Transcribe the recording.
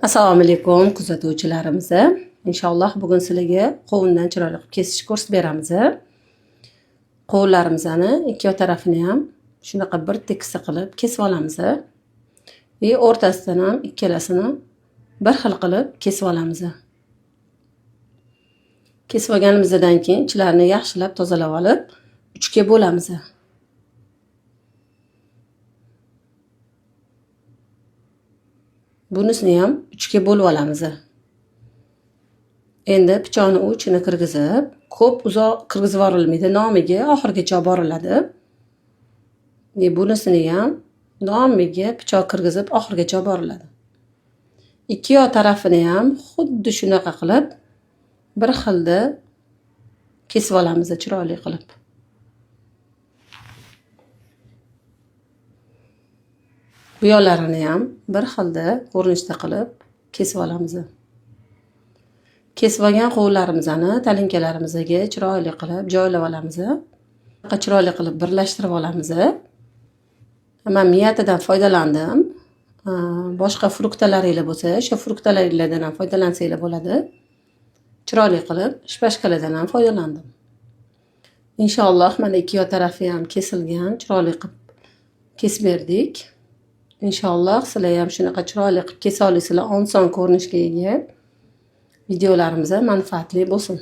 Assalomu alaykum kuzatuvchilarimiz. Inshaalloh bugun sizlarga qovundan chiroyli qilib kesishni ko'rsatib beramiz. Qovunlarimizni ikki tarafini ham shunaqa bir tekis qilib kesib olamiz. Va o'rtasidan ham ikkalasini bir xil qilib kesib olamiz. Kesib olganimizdan keyin ichlarini yaxshilab tozalab olib, uchga bo'lamiz. Bunisini ham uchga bo'lib olamiz. Endi pichoqni uchini kirgizib, ko'p uzoq kirgizib yuborilmaydi, nomiga oxirigacha boriladi. Bunisini ham nomiga pichoq kirgizib oxirigacha boriladi. Ikki yoq tarafini ham xuddi shunaqa qilib bir xilda kesib olamiz chiroyli qilib. Bu yoqlarini ham bir xilda ko'rinishda qilib kesib olamiz. Kesib olgan qovunlarimizni talinkalarimizga chiroyli qilib joylab olamiz. Chiroyli qilib birlashtirib olamiz. Men miyatadan foydalandim. Boshqa fruktalaringlar bo'lsa, o'sha fruktalaringlardan ham foydalansanglar bo'ladi. Chiroyli qilib shpashkalardan ham foydalandim. Inshaalloh mana ikki yoq tarafi ham kesilgan, chiroyli qilib kesib berdik. Inshaalloh sizlar ham shunaqa chiroyli qilib kesa olasizlar, oson ko'rinishga ega. Videolarimiz manfaatli bo'lsin.